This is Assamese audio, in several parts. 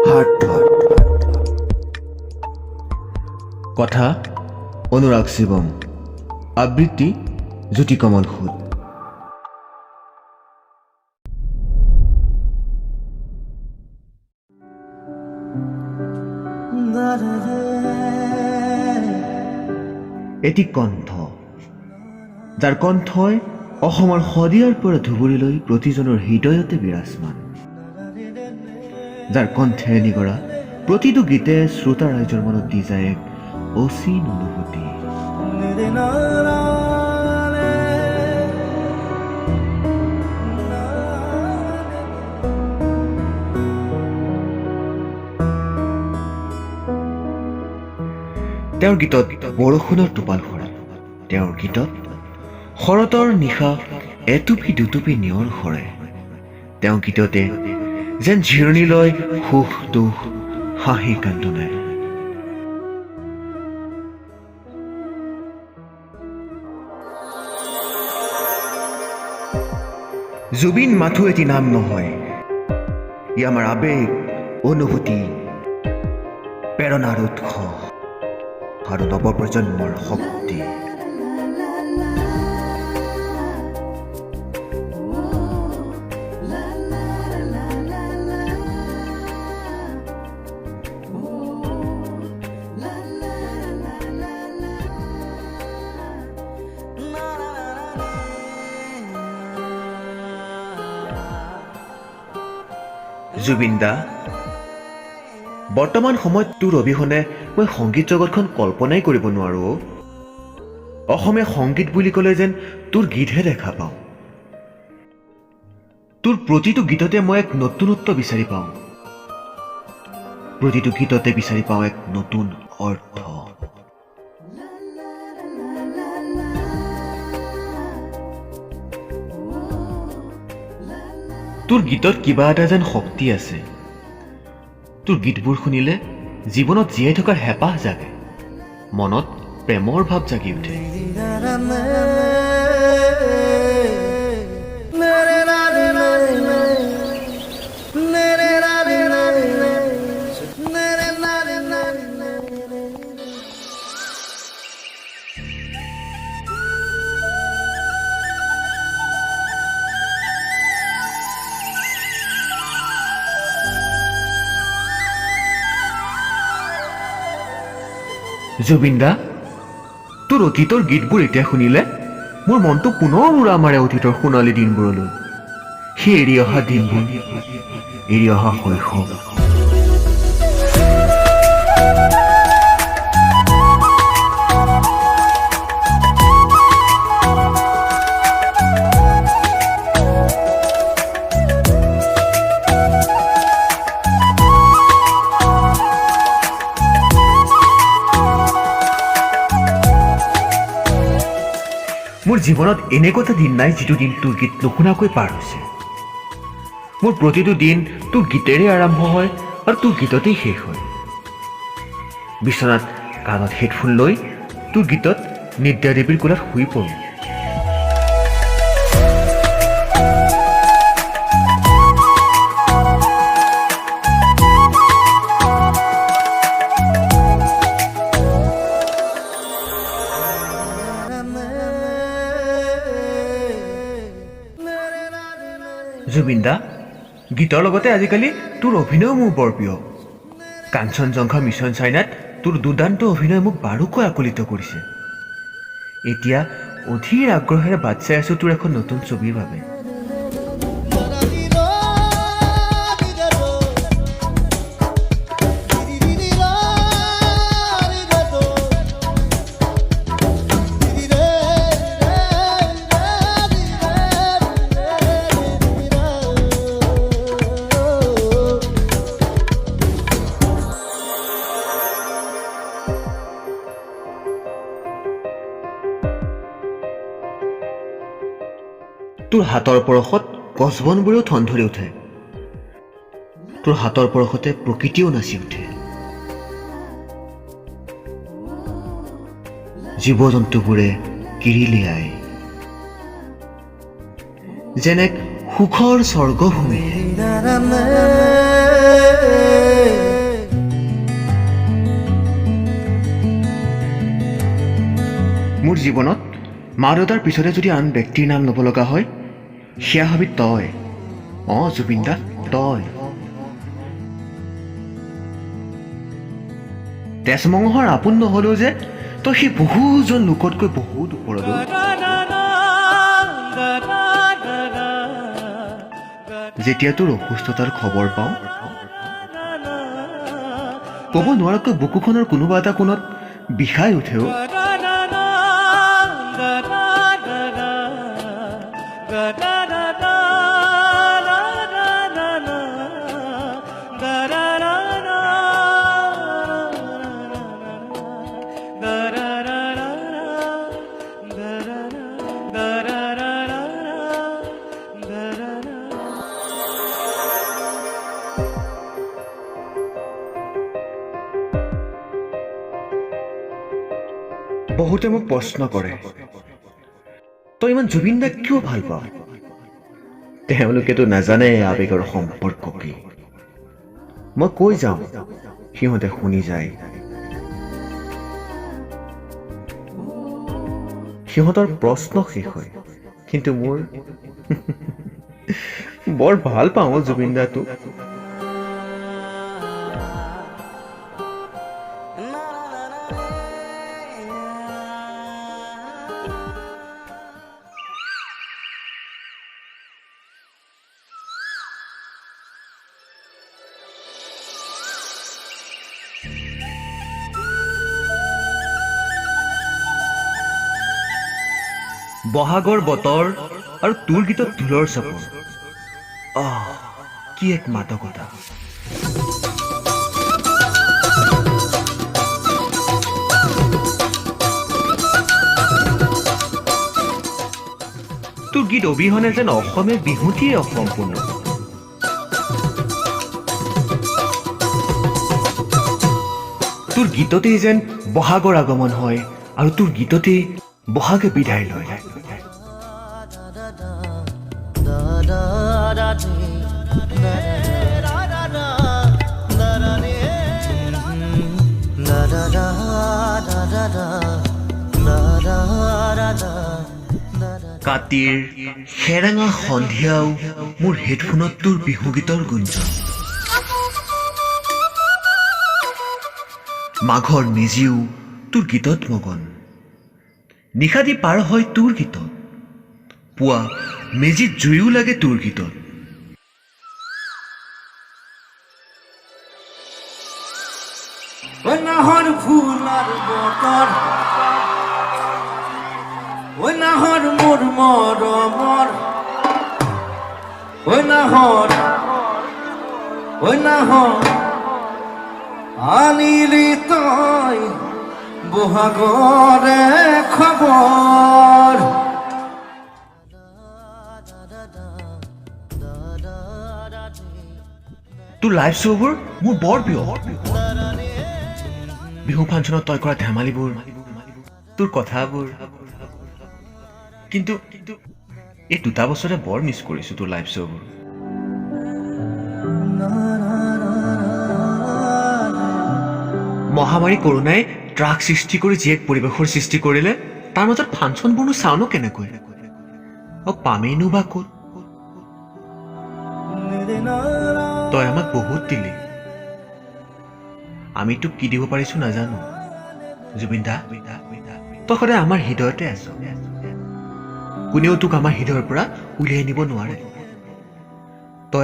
হাৰ্টথ্ৰব। কথা অনুৰাগ শিৱম, আবৃত্তি জ্যোতিকমল সুত। এটি কণ্ঠ, যাৰ কণ্ঠই অসমৰ শদিয়াৰ পৰা ধুবুৰীলৈ প্ৰতিজনৰ হৃদয়তে বিৰাজমান, যাৰ কণ্ঠেৰে নিগৰা প্ৰতিটো গীতে শ্ৰোতা ৰাইজৰ মনত দি যায় এক অচিন অনুভূতি। তেওঁৰ গীতত বৰষুণৰ টোপাল সৰে, তেওঁৰ গীতত শৰতৰ নিশা এটুপি দুটুপি নিয়ৰ সৰে, তেওঁৰ গীততে যেন জিৰণি লয় সুখ দুখ হাঁহি কান্দোনাই। জুবিন মাথো এটি নাম নহয়, ই আমাৰ আৱেগ, অনুভূতি, প্ৰেৰণাৰ উৎস আৰু নৱপ্ৰজন্মৰ শক্তি। জুবিন দা, বৰ্তমান সময়ত তোৰ অবিহনে মই সংগীত জগতখন কল্পনাই কৰিব নোৱাৰোঁ অ'। অসমীয়া সংগীত বুলি ক'লে যেন তোৰ গীতহে দেখা পাওঁ। তোৰ প্ৰতিটো গীততে মই এক নতুনত্ব বিচাৰি পাওঁ, প্ৰতিটো গীততে বিচাৰি পাওঁ এক নতুন অৰ্থ। তোৰ গীতত কিবা এটা যেন শক্তি আছে। তোৰ গীতবোৰ শুনিলে জীৱনত জীয়াই থকাৰ হেঁপাহ জাগে, মনত প্ৰেমৰ ভাৱ জাগি উঠে। জুবিন দা, তোৰ অতীতৰ গীতবোৰ এতিয়া শুনিলে মোৰ মনটো পুনৰ উৰা মাৰে অতীতৰ সোণালী দিনবোৰলৈ, সেই এৰি অহা দিনবোৰ, এৰি অহা শৈশৱ। মোৰ জীৱনত এনেকুৱা এটা দিন নাই যিটো দিন তোৰ গীত নুশুনাকৈ পাৰ হৈছে। মোৰ প্ৰতিটো দিন তোৰ গীতেৰে আৰম্ভ হয় আৰু তোৰ গীততেই শেষ হয়। বিচনাত কাণত হেডফোন লৈ তোৰ গীতত নিদ্ৰা দেৱীৰ কোলাত শুই পৰোঁ। জুবিন দা, গীতৰ লগতে আজিকালি তোৰ অভিনয়ো মোৰ বৰ প্ৰিয়। কাঞ্চনজংঘা মিছন চাইনাত তোৰ দুৰ্দান্ত অভিনয় মোক বাৰুকৈ আকলিত কৰিছে। এতিয়া অধীৰ আগ্ৰহেৰে বাট চাই আছোঁ তোৰ এখন নতুন ছবিৰ বাবে। তোৰ হাতৰ পৰশত গছ বনবোৰেও ঠন ধৰি উঠে, তোৰ হাতৰ পৰশতে প্ৰকৃতিও নাচি উঠে, জীৱ জন্তুবোৰে কিৰিলিয়াই যেন এক সুখৰ স্বৰ্গভূমি। মোৰ জীৱনত মা দেউতাৰ পিছতে যদি আন ব্যক্তিৰ নাম ল'ব লগা হয়, সেয়া হবি তই। অঁ জুবিন দা, তই। তেজমঙহৰ আপোন নহ'লেও যে তই সেই বহুজন লোকতকৈ বহুত ওপৰত। যেতিয়া তোৰ অসুস্থতাৰ খবৰ পাওঁ, ক'ব নোৱাৰাকৈ বুকুখনৰ কোনোবা এটা কোণত বিষাই উঠেও। বহুতে মোক প্ৰশ্ন কৰে, তই ইমান জুবিন দাক কিয় ভাল পাৱ? তেওঁলোকেতো নাজানে আৱেগৰ সম্পৰ্ক কি। মই কৈ যাওঁ, সিহঁতে শুনি যায়। সিহঁতৰ প্ৰশ্ন শেষ হয়, কিন্তু মোৰ বৰ ভাল পাওঁ জুবিন দাটোক। বহাগৰ বতৰ আৰু তোৰ গীতত ঢোলৰ চাপৰ, আহ কি এক মাদকতা। তোৰ গীত অবিহনে যেন অসমীয়া বিহুটিয়ে অসম্পূৰ্ণ। তোৰ গীততেই যেন বহাগৰ আগমন হয় আৰু তোৰ গীততেই বহাগে বিদায় লয়। কাতিৰ সেৰেঙা সন্ধিয়াও মোৰ হেডফোনত তোৰ বিহুগীতৰ গুঞ্জন। মাঘৰ মেজিও তোৰ গীতত মগন। নিশাদি পাৰ হয় তোৰ গীতত, পুৱা মেজিত জুইও লাগে তোৰ গীতত। নাহৰ ফুলাৰ বতৰ, ঐ নাহৰ মোৰ মৰমৰ, ঐ নাহৰ, ঐ নাহৰ আনিলি তই বহাগৰে খবৰ। তোৰ লাইভ শ্ব'বোৰ মোৰ বৰ প্ৰিয়। বিহু ফাংচনত তই কৰা ধেমালিবোৰ, তোৰ কথাবোৰ। কিন্তু এই দুটা বছৰে বৰ মিছ কৰিছোঁ তোৰ লাইভ শ্ব'বোৰ। মহামাৰী কৰোণাই ট্ৰাক সৃষ্টি কৰি যি এক পৰিৱেশৰ সৃষ্টি কৰিলে, তাৰ মাজত ফাংচনবোৰনো চাওঁনো কেনেকৈ, পামেইনো বা ক'ত? তই আমাক বহুত দিলি, আমি তোক কি দিব পাৰিছো নাজানো। জুবিন দা, তই সদায় আমাৰ হৃদয়তে আছ। কোনেও তোক আমাৰ হৃদয়ৰ পৰা উলিয়াই নিব নোৱাৰে। তই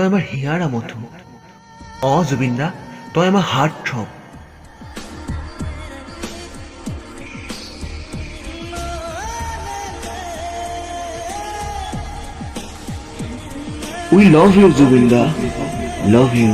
আমাৰ হিয়াৰ আমঠু। অ জুবিন দা, তই আমাৰ heart throb. We love you, Zubin da. Love you.